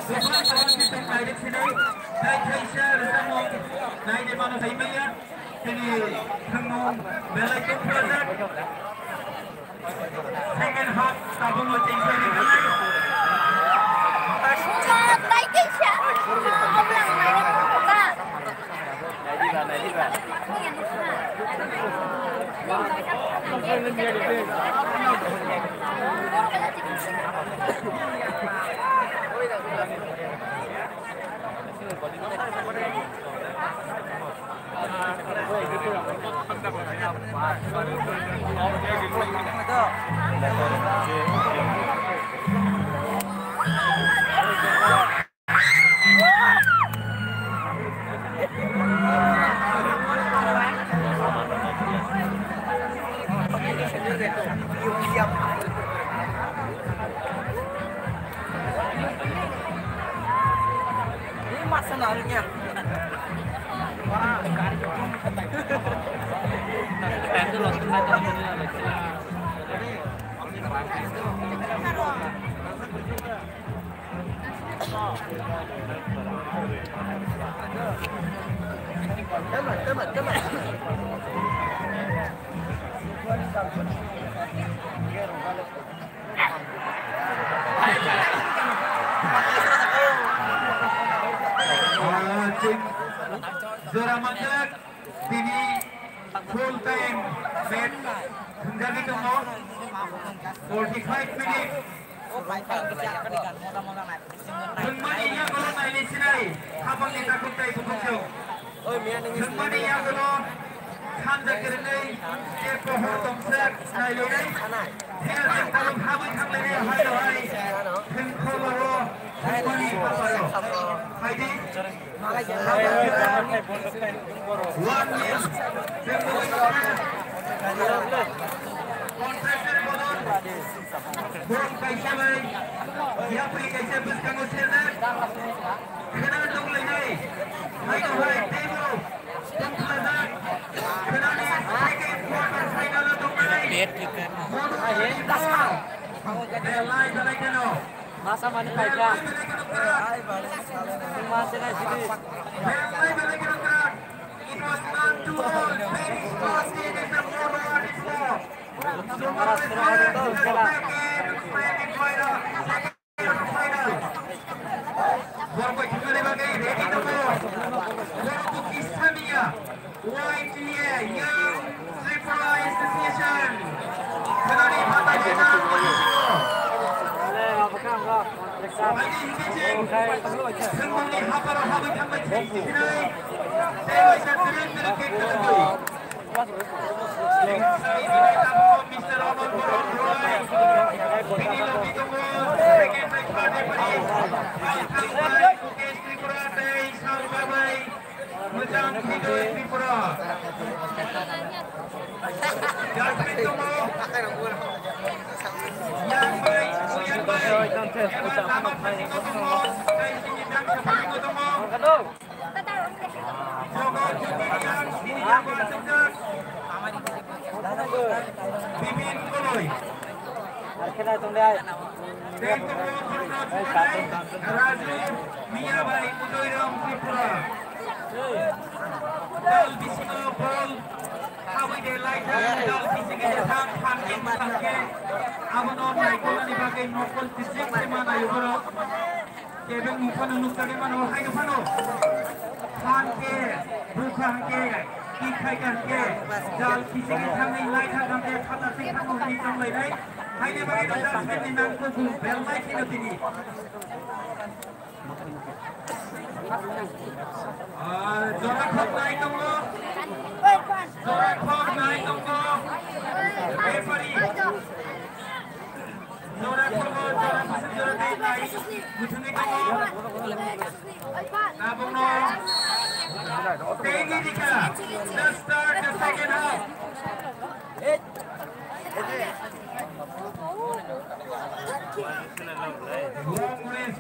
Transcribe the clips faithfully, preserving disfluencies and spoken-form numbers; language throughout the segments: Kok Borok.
Bwswk tabuk khe tong nairwk sinai, tai thaisa rwchapmung naidi mano sai manya, tini thwngmung belai tong phlajak. Second half tabukno chengsa ri khanai. Jora manjak, tini full time match thwngjagwi tongo, forty five minute. Thwngmani yagulo naili sinai, khapangni takhuk tai bukhukchung. Thwngmani yagulo khanja kwrwngwi je pohor tongsa nailainai. Phiya jeng taluk habwi thanglainai hai rw hai. Thwngkholo o thwngmani haparo. Haidi. One nil. Contractor bodol. Borok kaisa bai yapri kaisa bwskango serna khwna doglainai. Haino hai teibo tongkhlajak khwnani second quarter final o tongnai. Belai belai kheno. Masa mani paikha. Belai belai kheno. It was one to all. Very fast game in the forward sport. Borok bai thumnani bagwi ready tongo. Borok bo kisa niya. Y T A, Young Tripura Association. Khwnani phatai khe nang boni singo. Baini hwnkhe chwng thwngmungni haparo habwi thangbai thai sibinai. Tei waisa twrwk twrwk khe kwlwngwi. Mister Amal Baran Roy, bini logi tongo, second by third referee, Alkhang Bai, Mukesh Tripura tei Salva Bai, Mujang Hidoi Tripura. Judgment tongo, Yang Bai, Uyan Bai, ebar lama phasingo tongo, tei sini jang phasingo tongo. Bibin Koloi. Raju Miyabai Udoiram Tripura. Dal bisingo bol habwi de lai thang, dal bisingo de thang, thang ke thang ke. Abono naikolnani bagwi nokol twijak se manayo borok. Kebeng mung phano nukjagwi mano, haino phano. Phan khe, bukha hwnkhe, ki khai kha hwnkhe, jal kiching thangwi lai kha hwnkhe, phatar twi thangwi hwnwi tonglainai. Haino bagwi no judgment ni nang kubu belai kheno tini. Ah, jora khok nai tongo. Jora khok nai tongo. Referee. Jora khok, jora bwswk jora tei nai. Muchungwi tongo. Tabukno tei ni rikha. Let's start the second half. Long rest.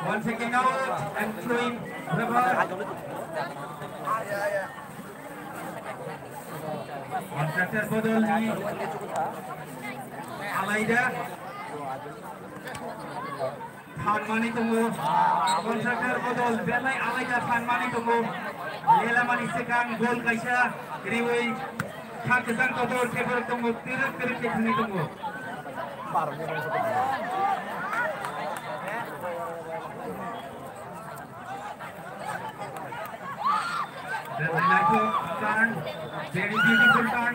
Once again out and throwing rubber. Contractor bodol ni alaida. Sanmani tongo, contractor bodol belai alaida sanmani tongo. Lelamani swkang gol kaisa riwi kha kwchang kotor khe borok tongo, twrwk twrwk khe thangwi tongo. Belai naithok turn, very beautiful turn.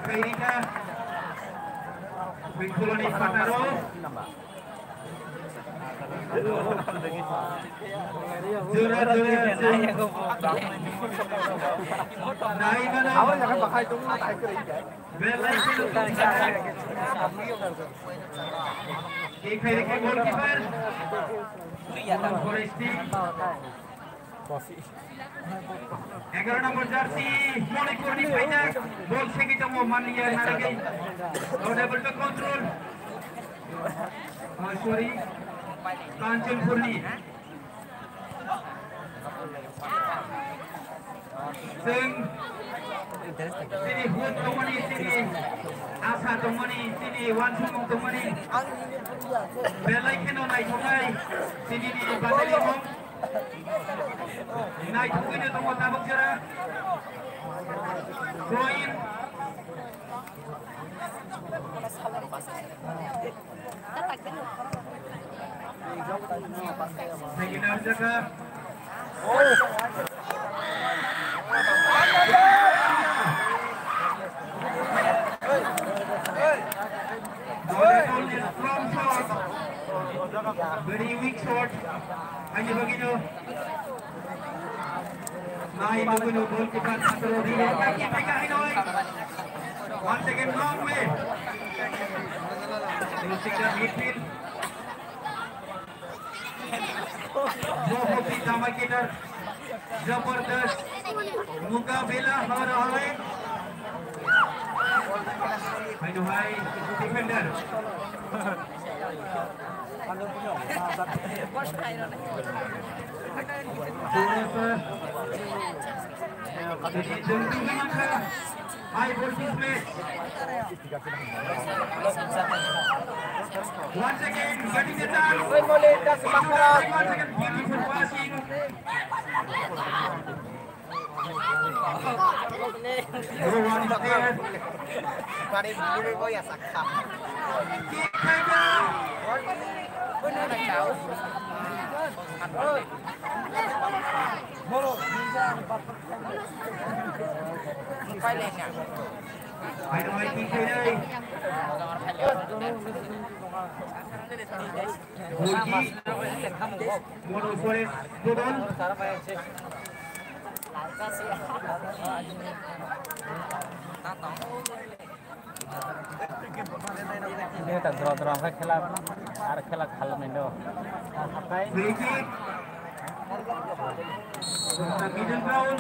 Khairika, Bengkuloni phataro. Jora, jora, jora. Nai mana. Belai. Khairika goalkeeper. Forest team. Egaroh number jersey, Manipurni phaina, bol segwi tongo, Mania Naragwi, not able to control. Oh, sorry, Kanchanpurni. Chwng chini hope tongmani, chini asa tongmani, chini uansukmung tongmani. Belai kheno naithoknai, chini ni badai mung. Naithokgwino tongo tabuk jora. Throw in. Thank you, Narjaka. Very weak shot. Haini bagino. Nai bagino goalkeeper Satro Rino. Kaki peka hainoi. Once again, long way. Using the midfield. Bahut hi dhamakedar, jabardast mukabela ho raha hai. Hai to hai, defender. Thoda sa, high voltage match. Once again, getting the chance. Once again, beautiful passing. No one is there. Kick taken. Hai, hai, kick taken. Goal kick. Mono Forest bodol. Ini tak draw draw angka khela, ar khela khal mendo. Free kick. Middle ground.